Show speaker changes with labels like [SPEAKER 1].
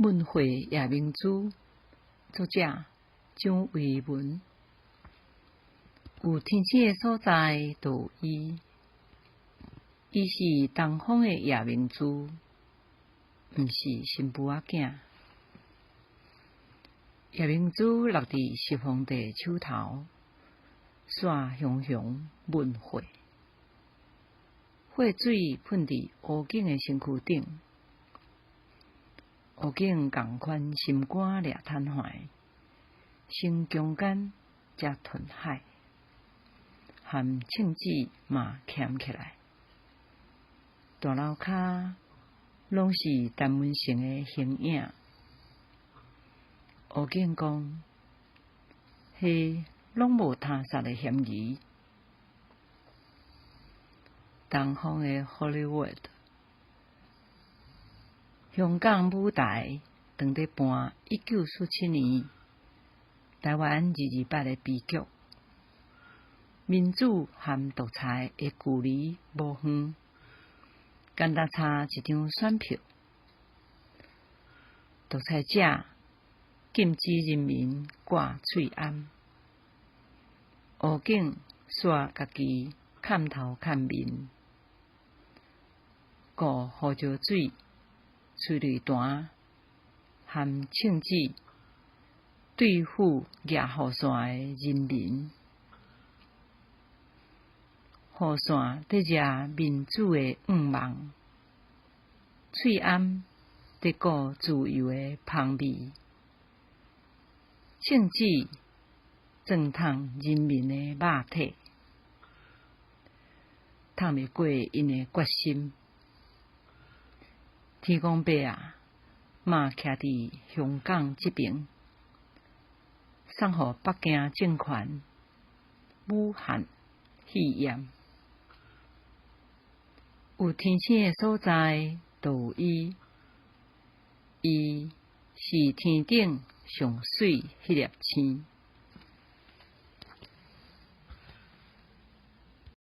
[SPEAKER 1] 文化夜明珠，作者蔣渭文。有天星的所在，就有伊。伊是东方的夜明珠，毋是新妇仔囝。夜明珠落佇拾荒地手頭，煞雄雄文火，火水噴佇烏警的身軀頂。烏警仝款心肝掠癱瘓，先強姦才吞海，含銃子嘛鉗起來。大樓跤攏是陳文成的形影。烏警講，彼攏無他殺的嫌疑。東方的 Hollywood。香港舞台當咧搬1947年台灣二二八的悲劇，民主和獨裁的距離無遠，敢若差一張選票。獨裁者禁止人民掛喙罨，烏警煞家己砍頭砍面，顧胡椒水、催淚彈含銃子對付舉雨傘的人民，雨傘佇惹民主的願望，喙罨佇顧自由的芳味，銃子鑽痛人民的肉體，通袂過𪜶的決心。天公伯啊，嘛徛佇香港這爿，送予北京政權武漢肺炎。有天星的所在，就有伊。伊是天頂上媠彼粒星。